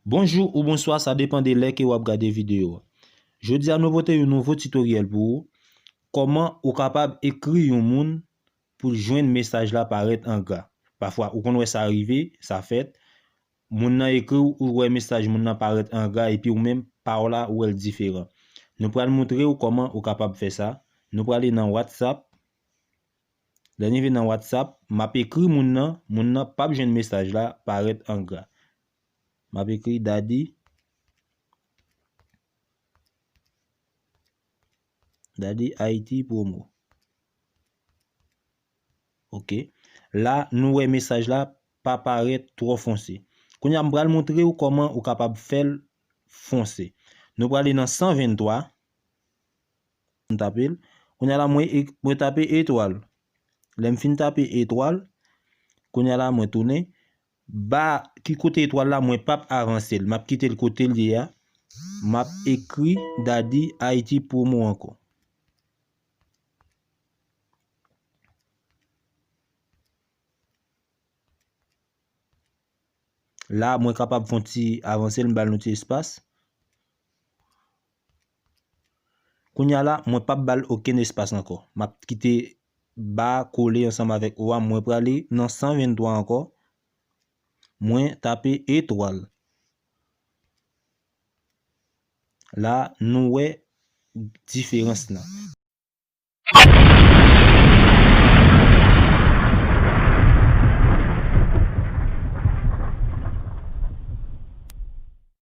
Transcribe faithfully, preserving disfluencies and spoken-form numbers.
Bonjou ou bonswa, sa depann de lè ke w ap gade videyo a. Jodi a nou pote yon nouvo titoryèl pou ou, kòman ou kapab ekri yon moun pou l jwenn mesaj la parèt an gra. Pafwa ou konn wè sa rive, sa fèt, moun nan ekri w, ou wè mesaj moun nan parèt an gra epi ou menm pa w la ou wè l diferan. Nou pral montre w kòman ou kapab fè sa. Nou prale nan WhatsApp. Lè n rive nan WhatsApp, m ap ekri moun nan, moun nan p ap jwenn mesaj la parèt an gra. M ap ekri Daddy, Daddy Haïti Promo. Ok. La, nou wè mesaj la pa parèt twò fonse. Kounye a, m pral montre w kòman ou kapab fè l fonse. Nou prale nan san venntwa. M tape l. Kounye a la, mwen, mwen tape etwal. Lè m fin tape etwal, kounye a la, mwen tounen. Ba ki kote etwal la, mwen p ap avanse l. M ap kite l kote l ye a. M ap ekri Daddy Haïti Promo ankò. La, mwen kapab fè yon ti avanse l, m ba l yon ti espas. Kounye a la, mwen p ap ba l okenn espas ankò. M ap kite ba kole ansanm avèk o a. Mwen prale nan san venntwa ankò. Mwen tape etwal. La, nou wè diferans lan.